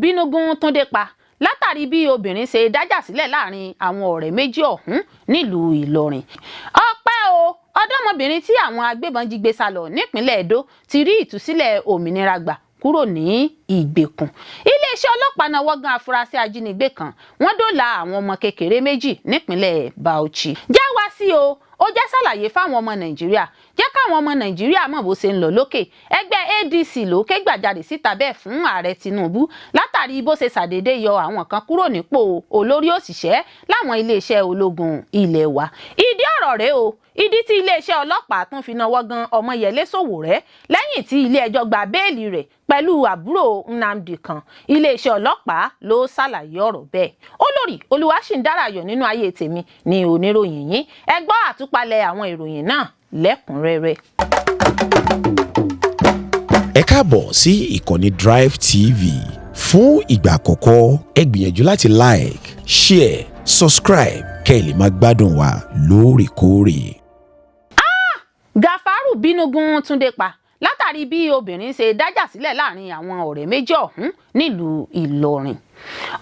Bínú gún Túndé pa látàrí bí obìnrin ṣe dájà sílẹ̀ láàrin àwọn ọ̀rẹ́ méjì ọ̀hún nílùú Ìlọrin. Ọpẹ́ o, ọ̀dọ́mọbìnrin tí àwọn agbébọn jí gbé sá lọ nípínlẹ̀ Ẹdó ti rí ìtúsílẹ̀ òmìnira gbà kúrò ní ìgbèkùn. Iléeṣẹ́ ọlọ́pàá náwó gan afurasí ajínigbé kan, wọ́n dóòlà àwọn ọmọ kékeré méjì nípínlẹ̀ Bauchi. Já wa sí o, ó jẹ́ ṣàlàyé fáwọn ọmọ Nàìjíríà, jẹ́ káwọn ọmọ Nàìjíríà mọ̀ bó ṣe ń lọ lókè. Ẹgbẹ́ ADC ló ké gbàjarè síta bẹ́ẹ̀ fún Ààrẹ Tinubu látàrí bó ṣe ṣàdédé yọ àwọn kan kúrò nípò olórí òṣìṣẹ́ láwọn iléeṣẹ́ ológun ilé wa. Ìdí ọ̀rọ̀ rèé o, ìdí tí iléeṣẹ́ ọlọ́pàá tún fi náwó gan Ọmọyẹlé Sowore lẹ́yìn tí ilé-ẹjọ́ gba béèlì rẹ̀ pẹ̀lú àbúrò Nnamdi kan. Iléeṣẹ́ ọlọ́pàá ló ṣàlàyé ọ̀rọ̀ bẹ́ẹ̀. Olórí Olúwaṣìǹdárayọ̀ nínú ayé tèmi ní oníròyìn yín. Ẹ gbọ́ àtúpalẹ̀ àwọn ìròyìn náà lẹ́kùnrẹ́rẹ́. Ẹ káàbọ̀ sí ìkànnì Drive TV. Fún ìgbà àkọ́kọ́, ẹ gbìyànjú láti like, share, subscribe kẹ́ ẹ lè máa gbádùn wa lóòrèkóòrè. Gàfárù bínú gún Túndé pa látàrí bí obìnrin ṣe dájà sílẹ̀ láàrin àwọn ọ̀rẹ́ méjì ọ̀hún nílùú Ìlọrin.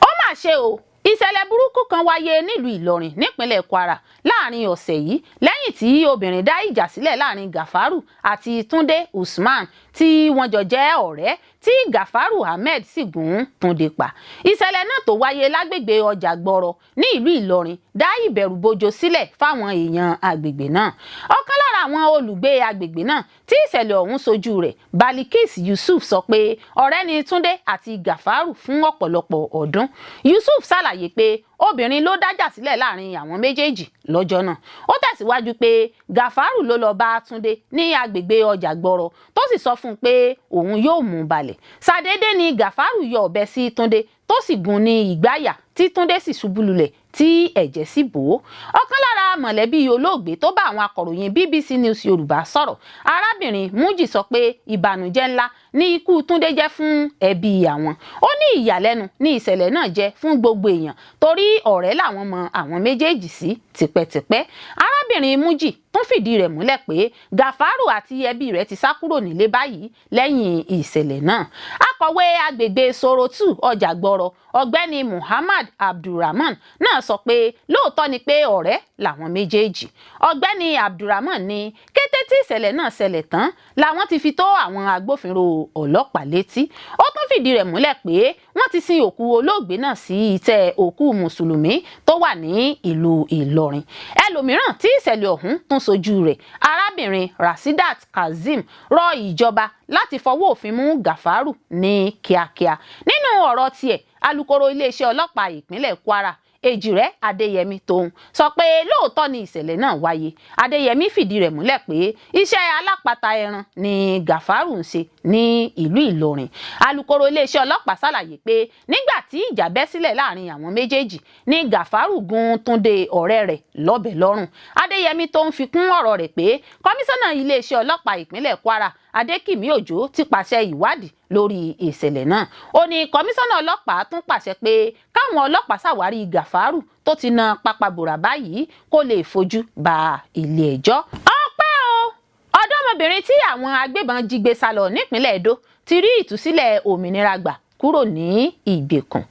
Ó mà ṣe o, ìṣẹ̀lẹ̀ burúkú kan wáyé nílùú Ìlọrin nípínlẹ̀ Kwara láàrin ọ̀sẹ̀ yìí lẹ́yìn tí obìnrin dá ìjà sílẹ̀ láàrin Gàfárù àti Túndé Usman tí wọ́n jọ jẹ́ ọ̀rẹ́, tí Gàfárù Ahmed sì gún Túndé pa. Ìṣẹ̀lẹ̀ náà tó wáyé lágbègbè ọjà gbọrọ ní ìlú Ìlọrin dá ìbẹ̀rùbojo sílẹ̀ fáwọn èèyàn agbègbè náà. Ọ̀kan lára àwọn olùgbé agbègbè náà tí ìṣẹ̀lẹ̀ ọ̀hún sojú rẹ̀, Balikis Yusuf, sọ pé ọ̀rẹ́ ni Túndé àti Gàfárù fún ọ̀pọ̀lọpọ̀ ọdún. Yusuf ṣàlàyé pé obìnrin ló dájà sílẹ̀ láàrin àwọn méjèèjì lọ́jọ́ náà. Ó tẹ̀síwájú pé Gàfárù ló lọ bá Túndé ní agbègbè ọjà gbọrọ, tó sì sọ fún un pé òun yóò mú un balẹ̀. Ṣàdédé ni Gàfárù yọ ọ̀bẹ sí Túndé, tó sì gún ní ìgbáyà, tí Túndé sì ṣubú lulẹ̀ tí ẹ̀jẹ̀ sì bò ó. Ọ̀kan lára mọ̀lẹ́bí olóògbé tó bá àwọn akọ̀ròyìn BBC News Yorùbá sọ̀rọ̀, arábìnrin Mújì, sọ pé ìbànújẹ́ ńlá ní ikú Túndé jẹ́ fún ẹbí àwọn. Ó ní ìyàlẹ́nu ní ìṣẹ̀lẹ̀ náà jẹ́ fún gbogbo èèyàn, torí ọ̀rẹ́ làwọn mọ àwọn méjèèjì sí tipẹ́tipẹ́. Arábìnrin Mújì tún fìdí rẹ̀ múlẹ̀ pé Gàfárù àti ẹbí rẹ̀ ti sá kúrò nílé báyìí lẹ́yìn ìṣẹ̀lẹ̀ náà. Akọ̀wé agbègbè Sorotu ọjà gbọrọ, ọ̀gbẹ́ni Muhammad Abdulrahman náà sọ pé lóòótọ́ ni pé ọ̀rẹ́ làwọn méjèèjì. Ọ̀gbẹ́ni Abdulrahman ní kété tí ìṣẹ̀lẹ̀ náà ṣẹlẹ̀ tán làwọn ti fi tó àwọn agbófinró ọlọ́pàá létí. Ó tún fìdí rẹ̀ múlẹ̀ pé wọ́n ti sin òkú olóògbé náà sí ìtẹ́ òkú mùsùlùmí tó wà ní ìlú Ìlọrin. Ẹlòmíràn tí ìṣẹ̀lẹ̀ ọ̀hún tún sojú rẹ̀, arábìnrin Rasidat Kazeem, rọ ìjọba láti fọwọ́ òfin mú Gàfárù ní kíákíá. Nínú ọ̀rọ̀ tiẹ̀, alūkkóró iléeṣẹ́ ọlọ́pàá ìpínlẹ̀ Kwara, Èjìrẹ́ Adéyẹmí tóun sọ pé lóòótọ́ ni ìṣẹ̀lẹ̀ náà wáyé. Adéyẹmí fìdí rẹ̀ múlẹ̀ pé iṣẹ́ alápatà ẹran ni Gàfárù ń ṣe ní ìlú Ìlọrin. Alūkkóró iléeṣẹ́ ọlọ́pàá ṣàlàyé pé nígbà tí ìjà bẹ́ sílẹ̀ láàrin àwọn méjèèjì ní Gàfárù gún Túndé ọ̀rẹ́ rẹ̀ lọ́bẹ lọ́rùn. Adéyẹmí tó ń fi kún ọ̀rọ̀ rẹ̀ pé kọmíṣánná iléeṣẹ́ ọlọ́pàá ìpínlẹ̀ Kwara, Adékìmí Òjó, ti pàṣẹ ìwádìí lórí ìṣẹ̀lẹ̀ náà. Ó ní kọmíṣánná ọlọ́pàá tún pàṣẹ pé káwọn ọlọ́pàá ṣàwárí Gàfárù tó ti na pápábòrà báyìí kó lè fojú ba ilé ẹjọ́. Ọpẹ́ o, ọ̀dọ́mọbìnrin tí àwọn agbébọn jí gbé sá lọ nípínlẹ̀ Ẹdó ti rí ìtúsílẹ̀ òmìnira gbà kúrò ní ìgbèkùn.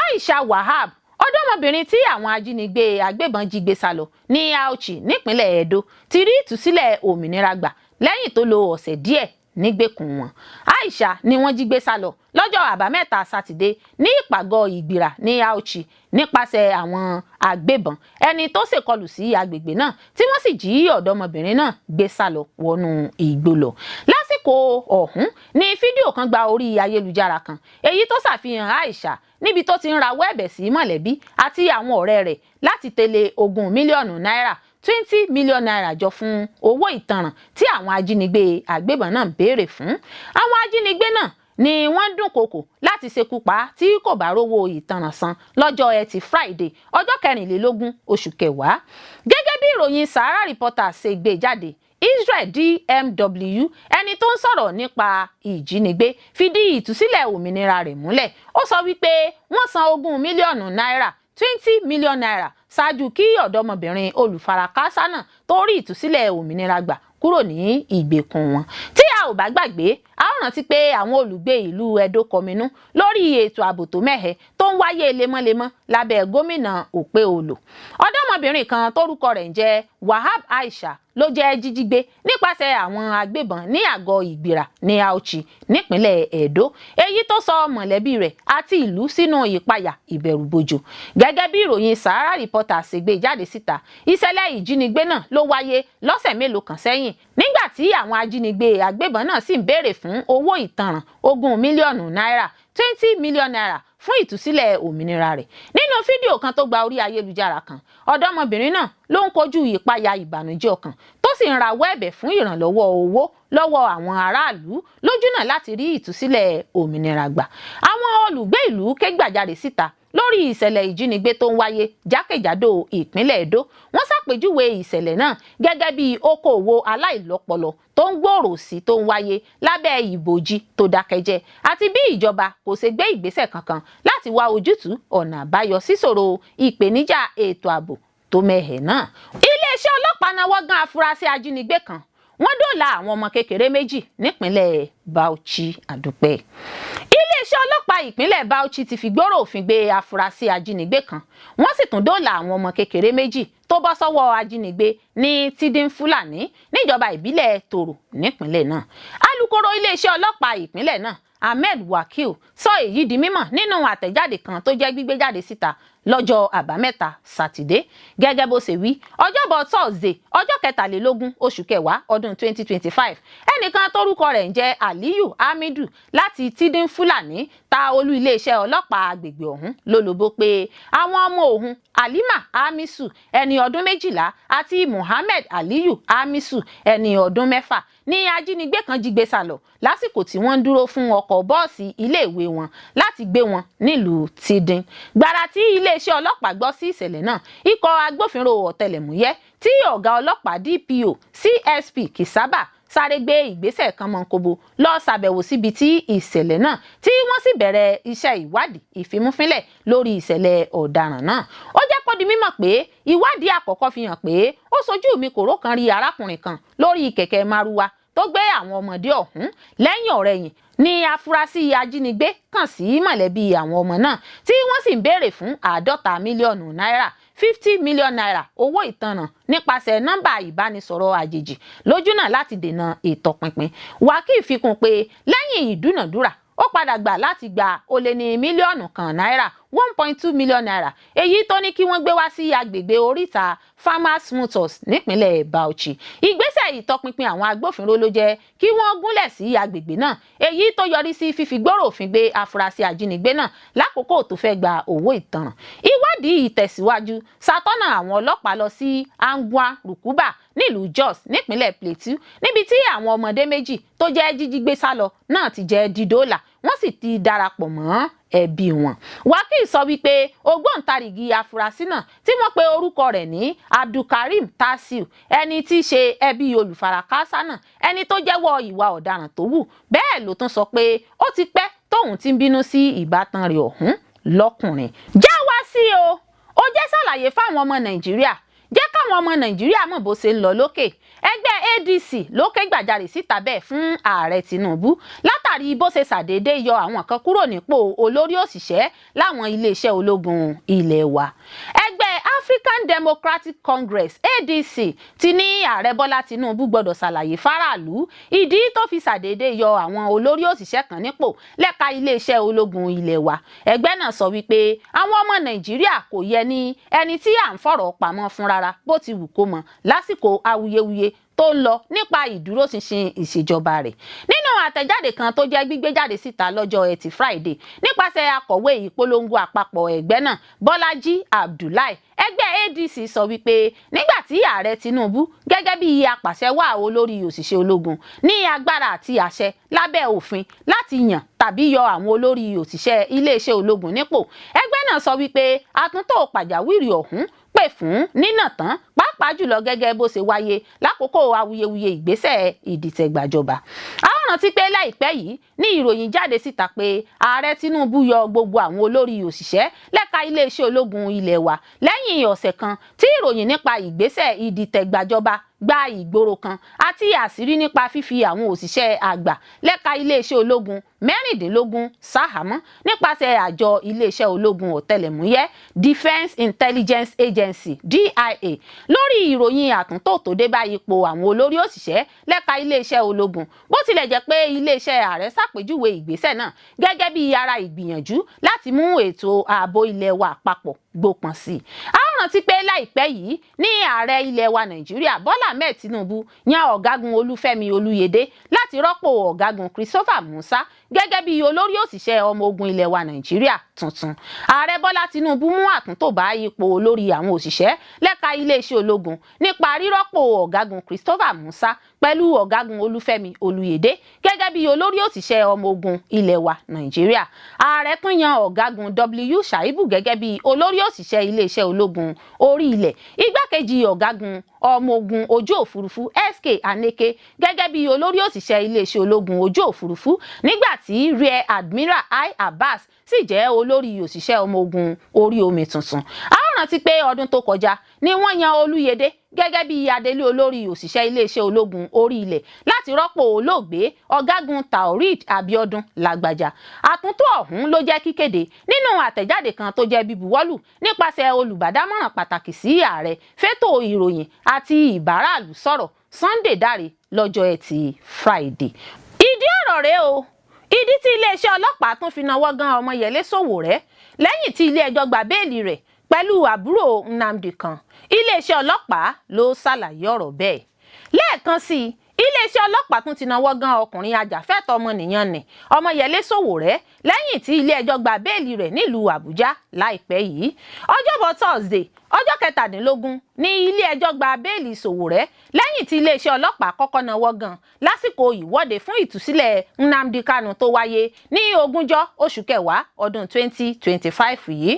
Aisha Wahab, ọ̀dọ́mọbìnrin tí àwọn ajínigbé agbébọn jí gbé sá lọ ní Auchi nípínlẹ̀ Ẹdó, ti rí ìtúsílẹ̀ òmìnira gbà lẹ́yìn tó lo ọ̀sẹ̀ díẹ̀ nígbèkùn wọn. Aisha ni wọ́n jí gbé sá lọ lọ́jọ́ Àbámẹ́ta Sátidé ní ìpàgọ́ Ìgbìrà ní Auchi nípasẹ̀ àwọn agbébọn ẹni tó ṣèkọlù sí agbègbè náà, tí wọ́n sì jí ọ̀dọ́mọbìnrin náà gbé sá lọ wọnú igbó lọ. Lásìkò ọ̀hún ní fídíò kan gba orí ayélujára kan, èyí tó ṣàfihàn Aisha níbi tó ti ń rawọ́ ẹ̀bẹ̀ sí mọ̀lẹ́bí àti àwọn ọ̀rẹ́ rẹ̀ láti tẹ̀lé 20 mílíọ̀nù náírà, ₦20 million jọ fún owó ìtanràn tí àwọn ajínigbé agbébọn náà ń béèrè fún. Àwọn ajínigbé náà ni wọ́n dúnkokò láti ṣekú pa á tí kò bá rówó ìtanràn san lọ́jọ́ Ẹtì Friday, ọjọ́ 24 oṣù kẹwàá. Gẹ́gẹ́ bí ìròyìn Sahara Reporters ṣe gbé jáde, Israel DMW, ẹni tó ń sọ̀rọ̀ nípa ìjínigbé, fìdí ìtúsílẹ̀ òmìnira rẹ̀ múlẹ̀. Ó sọ wípé wọ́n san 20 mílíọ̀nù náírà, ₦20 million, ṣáájú kí ọ̀dọ́mọbìnrin olùfarakásá náà tó rí ìtúsílẹ̀ òmìnira gbà kúrò ní ìgbèkùn wọn. Tí a ò bá gbàgbé, A ó rántí pé àwọn olùgbé ìlú Ẹdó kọminú lórí ètò ààbò tó mẹ́hẹ tó ń wáyé lemọ́lemọ́ lábẹ́ gómìnà Òpéolò. Ọ̀dọ́mọbìnrin kan tórúkọ rẹ̀ ń jẹ́ Wahab Aisha ló jẹ́ jíjí gbé nípasẹ̀ àwọn agbébọn ní àgọ́ Ìgbìrà ní Auchi nípínlẹ̀ Ẹdó, èyí tó sọ mọ̀lẹ́bí rẹ̀ àti ìlú sínú ìpayà ìbẹ̀rùbojo. Gẹ́gẹ́ bí ìròyìn Sahara Reporters ṣe gbé jáde síta, ìṣẹ̀lẹ̀ ìjínigbé náà ló wáyé lọ́sẹ̀ mélòó kan sẹ́yìn, nígbà tí àwọn ajínigbé agbébọn náà sì ń béèrè fún owó ìtanràn 20 mílíọ̀nù náírà, ₦20 million, fún ìtúsílẹ̀ òmìnira rẹ̀. Nínú fídíò kan tó gba orí ayélujára kan, ọ̀dọ́mọbìnrin náà ló ń kojú ìpayà ìbànújẹ́ ọkàn, tó sì ń rawọ́ ẹ̀bẹ̀ fún ìrànlọ́wọ́ owó lọ́wọ́ àwọn aráàlú lójúnà láti rí ìtúsílẹ̀ òmìnira gbà. Àwọn olùgbé ìlú ké gbàjarè síta lórí ìṣẹ̀lẹ̀ ìjínigbé tó ń wáyé jákèjádò ìpínlẹ̀ Ẹdó. Wọ́n ṣàpèjúwe ìṣẹ̀lẹ̀ náà gẹ́gẹ́ bí okòòwò aláìlọ́pọlọ tó ń gbòòrò sí tó ń wáyé lábẹ́ ìbòji tó dákẹ́jẹ́, àti bí ìjọba kò ṣe gbé ìgbésẹ̀ kankan láti wá ojútùú ọ̀nà àbáyọ síṣòro ìpèníjà ètò ààbò tó mẹ́hẹ̀ náà. Iléeṣẹ́ ọlọ́pàá nawọ́ gan afurasí ajínigbé kan, wọ́n dóòlà àwọn ọmọ kékeré méjì nípínlẹ̀ Bauchi. Àdúpẹ́. Iléeṣẹ́ ọlọ́pàá ìpínlẹ̀ Bauchi ti fi gbòòrò òfin gbé afurasí ajínigbé kan, wọ́n sì tún dóòlà àwọn ọmọ kékeré méjì tó bọ́ sọ́wọ́ ajínigbé ní Tidin Fúlàní níjọba ìbílẹ̀ Tòrò nípínlẹ̀ náà. Alūkkóró iléeṣẹ́ ọlọ́pàá ìpínlẹ̀ náà, Ahmed Wakil, sọ èyí di mímọ̀ nínú àtẹ̀jáde kan tó jẹ́ gbígbé jáde síta lọ́jọ́ Àbámẹ́ta Sátidé. Gẹ́gẹ́ bó ṣe wí, Ọjọ́bọ̀ Thursday, ọjọ́ 23 oṣù kẹwàá ọdún 2025, ẹnìkan tórúkọ rẹ̀ ń jẹ́ Aliyu Hamidu láti Tidin Fúlàní ta olú iléeṣẹ́ ọlọ́pàá agbègbè ọ̀hún lólobó pé àwọn ọmọ òun, Halima Hamisu, ẹni ọdún 12, àti Muhammed Aliyu Hamisu, ẹni ọdún 6, ní ajínigbé kan jí gbé sálọ lásìkò tí wọ́n ń dúró fún ọkọ̀ bọ́ọ̀sì iléèwé wọn láti gbé wọn nílùú Tidin. Gbàrà tí iléeṣẹ́ ọlọ́pàá gbọ́ sí ìṣẹ̀lẹ̀ náà, ikọ̀ agbófinró ọ̀tẹlẹ̀múyẹ́ tí ọ̀gá ọlọ́pàá DPO CSP Kisaba sáré gbé ìgbésẹ̀ kan mọ́ńkóbó lọ ṣàbẹ̀wò síbi tí ìṣẹ̀lẹ̀ náà, tí wọ́n sì bẹ̀rẹ̀ iṣẹ́ ìwádìí ìfimúfínlẹ̀ lórí ìṣẹ̀lẹ̀ ọ̀daràn náà. Ó jẹ́ kó di mímọ̀ pé ìwádìí àkọ́kọ́ fi hàn pé ó sojú mi kòró kan rí arákùnrin kan lórí kẹ̀kẹ́ márúwá tó gbé àwọn ọmọdé ọ̀hún. Lẹ́yìn ọ̀rẹ̀yìn ní afurasí ajínigbé kàn sí mọ̀lẹ́bí àwọn ọmọ náà, tí wọ́n sì ń béèrè fún 50 mílíọ̀nù náírà, ₦50 million, owó ìtanràn nípasẹ̀ nọ́mbà ìbánisọ̀rọ̀ àjèjì lójúnà láti dènà ìtọpinpin. Wákìí fi kún pé lẹ́yìn ìdúnàdúrà, ó padà gbà láti gba ó lé ní 1 mílíọ̀nù náírà, ₦1.2 million, èyí tó ní kí wọ́n gbé wá sí agbègbè oríta Farmers Motors nípínlẹ̀ Bauchi. Ìgbésẹ̀ ìtọpinpin àwọn agbófinró ló jẹ́ kí wọ́n gúnlẹ̀ sí agbègbè náà, èyí tó yọrí sí fífi gbòòrò òfin gbé afurasí ajínigbé náà lákòókò tó fẹ́ gba owó ìtanràn. Ìwádìí ìtẹ̀síwájú ṣàtọ́nà àwọn ọlọ́pàá lọ sí Angwan Rukuba nílùú Jos nípínlẹ̀ Plateau, níbi tí àwọn ọmọdé méjì tó jẹ́ jíjí gbé sálọ náà ti jẹ́ dídóòlà, wọ́n sì ti darapọ̀ mọ́ ẹbí wọn. Wákìí sọ wípé ògbóǹtarìgì afurasí náà tí wọ́n pe orúkọ rẹ̀ ní Abdulkareem Tasiu, ẹni tí í ṣe ẹbí olùfarakásá náà, ẹni tó jẹ́wọ́ ìwà ọ̀daràn tó wù. Bẹ́ẹ̀ ló tún sọ pé ó ti pẹ́ tóun ti ń bínú sí ìbátan rẹ̀ ọ̀hún lọ́kùnrin. Já wá sí o, ó jẹ́ ṣàlàyé fáwọn ọmọ Nàìjíríà, jẹ́ káwọn ọmọ Nàìjíríà mọ̀ bó ṣe ń lọ lókè. Ẹgbẹ́ ADC ló ké gbàjarè síta bẹ́ẹ̀ fún Ààrẹ Tinubu látàrí bó ṣe ṣàdédé yọ àwọn kan kúrò nípò olórí òṣìṣẹ́ láwọn iléeṣẹ́ ológun ilé wa. Ẹgbẹ́ African Democratic Congress, ADC, ti ní Ààrẹ Bọ́lá Tinubu gbọ́dọ̀ ṣàlàyé fáráàlú ìdí tó fi ṣàdédé yọ àwọn olórí òṣìṣẹ́ kan nípò lẹ́ka iléeṣẹ́ ológun ilé wa. Ẹgbẹ́ náà sọ wípé àwọn ọmọ Nàìjíríà kò yẹ ní ẹni tí à ń fọ̀rọ̀ pamọ́ fún rárá, bó ti wù kó mọ, lásìkò awuyewuye tó ń lọ nípa ìdúróṣinṣin ìṣèjọba rẹ̀. Nínú àtẹ̀jáde kan tó jẹ́ gbígbé jáde síta lọ́jọ́ Ẹtì Friday nípasẹ̀ akọ̀wé ìpolongo àpapọ̀ ẹgbẹ́ náà, Bọ́lájí Abdullahi, ẹgbẹ́ ADC sọ wípé nígbà tí Ààrẹ Tinubu gẹ́gẹ́ bí apàṣẹwàá olórí òṣìṣẹ́ ológun ní agbára àti àṣẹ lábẹ́ òfin láti yàn tàbí yọ àwọn olórí òṣìṣẹ́ iléeṣẹ́ ológun nípò. Ẹgbẹ́ náà sọ wípé àtúntò pàjáwìrì ọ̀hún pè fún nínà tán, pàápàá jùlọ gẹ́gẹ́ bó ṣe wáyé lákòókò awuyewuye ìgbésẹ̀ ìdìtẹ̀gbàjọba. A ó rántí pé láìpẹ́ yìí ní ìròyìn jáde síta pé Ààrẹ Tinubu yọ gbogbo àwọn olórí òṣìṣẹ́ lẹ́ka iléeṣẹ́ ológun ilé wa lẹ́yìn ọ̀sẹ̀ kan tí ìròyìn nípa ìgbésẹ̀ ìdìtẹ̀gbàjọba. gba ìgboro kan àti àṣírí nípa fífi àwọn òṣìṣẹ́ àgbà lẹ́ka iléeṣẹ́ ológun 16 ṣahámọ́ nípasẹ̀ àjọ iléeṣẹ́ ológun ọ̀tẹlẹ̀múyẹ́ Defence Intelligence Agency DIA lórí ìròyìn àtúntò tó dé bá ipò àwọn olórí òṣìṣẹ́ lẹ́ka iléeṣẹ́ ológun. Bó tilẹ̀ jẹ́ pé iléeṣẹ́ ààrẹ ṣàpèjúwe ìgbésẹ̀ náà gẹ́gẹ́ bí ara ìgbìyànjú láti mú ètò ààbò ilẹ̀ wa àpapọ̀ gbópọn sí i. A ó rántí pé láìpẹ́ yìí ní ààrẹ ilẹ̀ wa Nàìjíríà Bọ́lá Ahmed Tinubu yan ọ̀gágun Olúfẹ́mi Olúyẹdé láti rọ́pò ọ̀gágun Christopher Musa gẹ́gẹ́ bí olórí òṣìṣẹ́ ọmọ ogun ilẹ̀ wa Nàìjíríà tuntun. Ààrẹ Bọ́lá Tinubu mú àtúntò bá ipò olórí àwọn òṣìṣẹ́ lẹ́ka iléeṣẹ́ ológun nípa rírọ́pò ọ̀gágun Christopher Musa pẹ̀lú ọ̀gágun Olúfẹ́mi Olúyẹdé gẹ́gẹ́ bí olórí òṣìṣẹ́ ọmọ ogun ilẹ̀ wa Nàìjíríà. Ààrẹ tún yan ọ̀gágun W Shaibu gẹ́gẹ́ bí olórí òṣìṣẹ́ iléeṣẹ́ ológun orí ilẹ̀, igbákejì ọ̀gágun ọmọ ogun ojú òfurufú SK Aneke gẹ́gẹ́ bí olórí òṣìṣẹ́ iléeṣẹ́ ológun ojú òfurufú, nígbà tí Rear Admiral I Abbas sì jẹ́ olórí òṣìṣẹ́ ọmọ ogun orí omi tuntun. A ó rántí pé ọdún tó kọjá ni wọ́n yan Olúyẹdé gẹ́gẹ́ bí adelé olórí òṣìṣẹ́ iléeṣẹ́ ológun orí ilẹ̀ láti rọ́pò olóògbé ọ̀gágun Taoreed Abiodun Lágbájá. Àtúntò ọ̀hún ló jẹ́ kíkéde nínú àtẹ̀jáde kan tó jẹ́ bíbuwọ́lù nípasẹ̀ olùbádámọ̀ràn pàtàkì sí ààrẹ fétò ìròyìn àti ìbáraàlú sọ̀rọ̀ Sunday Dare lọ́jọ́ Ẹtì Friday. Ìdí ọ̀rọ̀ rèé o, ìdí tí iléeṣẹ́ ọlọ́pàá tún fi nawọ́ gan Ọmọyẹlé Sowore lẹ́yìn tí ilé-ẹjọ́ gba béèlì rẹ̀ pẹ̀lú àbúrò Nnamdi kan. Iléeṣẹ́ ọlọ́pàá ló ṣàlàyé ọ̀rọ̀ bẹ́ẹ̀. Lẹ́ẹ̀kan sí i, iléeṣẹ́ ọlọ́pàá tún ti nawọ́ gan ọkùnrin ajàfẹ́tọ̀ọ́ ọmọnìyàn ní Ọmọyẹlé Sowore lẹ́yìn tí ilé-ẹjọ́ gba béèlì rẹ̀ nílùú Àbújá láìpẹ́ yìí. Ọjọ́bọ̀ Thursday, ọjọ́ 17 ní ilé-ẹjọ́ gba béèlì Sowore lẹ́yìn tí iléeṣẹ́ ọlọ́pàá kọ́kọ́ nawọ́ gan lásìkò ìwọ́de fún ìtúsílẹ̀ Nnamdi Kanu tó wáyé ní ogúnjọ́ oṣù kẹwàá ọdún 2025 yìí.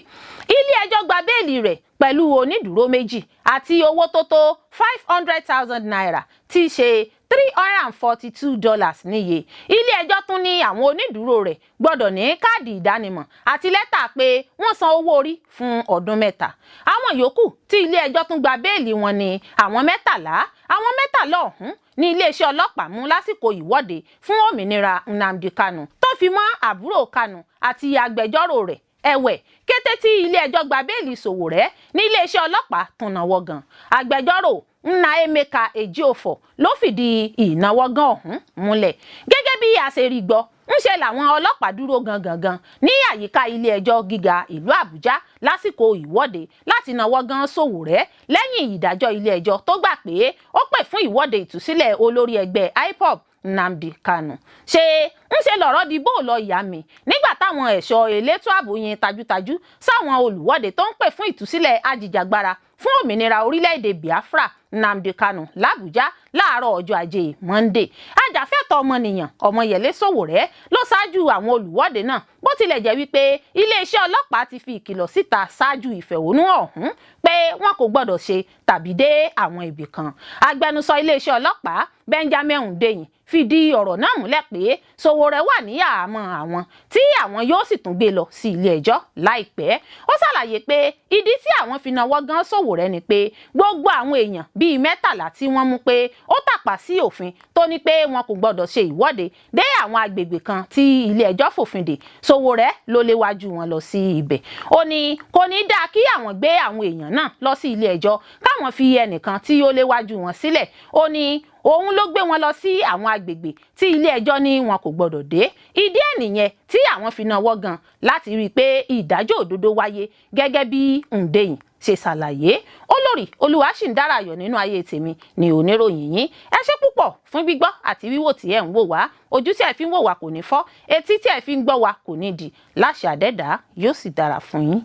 Ilé-ẹjọ́ gba béèlì rẹ̀ pẹ̀lú onídùúró méjì àti owó tó tó ₦500,000 tí í ṣe $342 níye. Ilé-ẹjọ́ tún ní àwọn onídùúró rẹ̀ gbọ́dọ̀ ní káàdì ìdánimọ̀ àti lẹ́tà pé wọ́n san owó orí fún ọdún 3. Àwọn yòókù tí ilé-ẹjọ́ tún gba béèlì wọn ní àwọn 13. Àwọn 13 ọ̀hún ní iléeṣẹ́ ọlọ́pàá mú lásìkò ìwọ́de fún òmìnira Nnamdi Kanu tó fi mọ́ àbúrò Kanu àti agbẹjọ́rò rẹ̀. Ẹ̀wẹ̀, kété tí ilé-ẹjọ́ gba béèlì Sowore ní iléeṣẹ́ ọlọ́pàá tún nawọ́ gan. Agbẹjọ́rò Nnaemeka Ejiofor ló fìdí ìnáwọ́gán ọ̀hún múlẹ̀. Gẹ́gẹ́ bí a ṣe rí gbọ́, ńṣe làwọn ọlọ́pàá dúró gangan ní àyíká ilé-ẹjọ́ gíga ìlú Àbújá lásìkò ìwọ́de láti nawọ́ gan Sowore lẹ́yìn ìdájọ́ ilé-ẹjọ́ tó gbà pé ó pè fún ìwọ́de ìtúsílẹ̀ olórí ẹgbẹ́ IPOB Nnamdi Kanu. Ṣe ń ṣe lọ̀rọ̀ di bó lọ ìyá mi nígbà táwọn ẹ̀ṣọ́ elétò ààbò yin tajútajú sáwọn olùwọ́de tó ń pè fún ìtúsílẹ̀ ajìjàgbara fún òmìnira orílẹ̀-èdè Biafra Nnamdi Kanu làbújá láàárọ̀ ọjọ́ ajé Monday. Ajàfẹ́tọ̀ọ́ ọmọnìyàn Ọmọyẹlé Sowore ló ṣáájú àwọn olùwọ́de náà, bó tilẹ̀ jẹ́ wípé iléeṣẹ́ ọlọ́pàá ti fi ìkìlọ̀ síta ṣáájú ìfẹ̀hónúhàn ọ̀hún pé wọn kò gbọ́dọ̀ ṣe tàbí dé àwọn ibì kan. Agbẹnusọ iléeṣẹ́ ọlọ́pàá Benjamin Hundeyin fìdí ọ̀rọ̀ náà múlẹ̀ pé Sowore wà ní àhámọ́ àwọn tí àwọn yóò sì tún gbé lọ sí ilé ẹjọ́ láìpẹ́. Ó ṣàlàyé pé ìdí tí àwọn fi nawọ́ gan Sowore ni pé gbogbo àwọn èèyàn bíi 13 tí wọ́n mú pé ó tàpá sí òfin tó ní pé wọn kò gbọ́dọ̀ ṣe ìwọ́de dé àwọn agbègbè kan tí ilé ẹjọ́ fòfin dè, Sowore ló léwájú wọn lọ sí ibẹ̀. Ó ní kò ní dáa kí àwọn gbé àwọn èèyàn náà lọ sí ilé ẹjọ́ káwọn fi ẹnìkan tí ó léwájú wọn sílẹ̀. Ó ní òun ló gbé wọn lọ sí àwọn agbègbè tí ilé ẹjọ́ ní wọn kò gbọ́dọ̀ dé. Ìdí ẹ̀ nìyẹn tí àwọn fi nawọ́ gan láti rí i pé ìdájọ́ òdodo wáyé, gẹ́gẹ́ bí Hundeyin ṣe ṣàlàyé. Olórí Olúwaṣìǹdára ayọ̀ nínú ayé tèmi ni oníròyìn yín. Ẹ ṣé púpọ̀ fún gbígbọ́ àti wíwò tí ẹ̀ ń wò wá. Ojú tí ẹ fi ń wò wá kò ní fọ́, etí tí ẹ fi ń gbọ́ wá kò ní di. Láṣẹ àdẹ́dàá, yóò sì dára fún yín.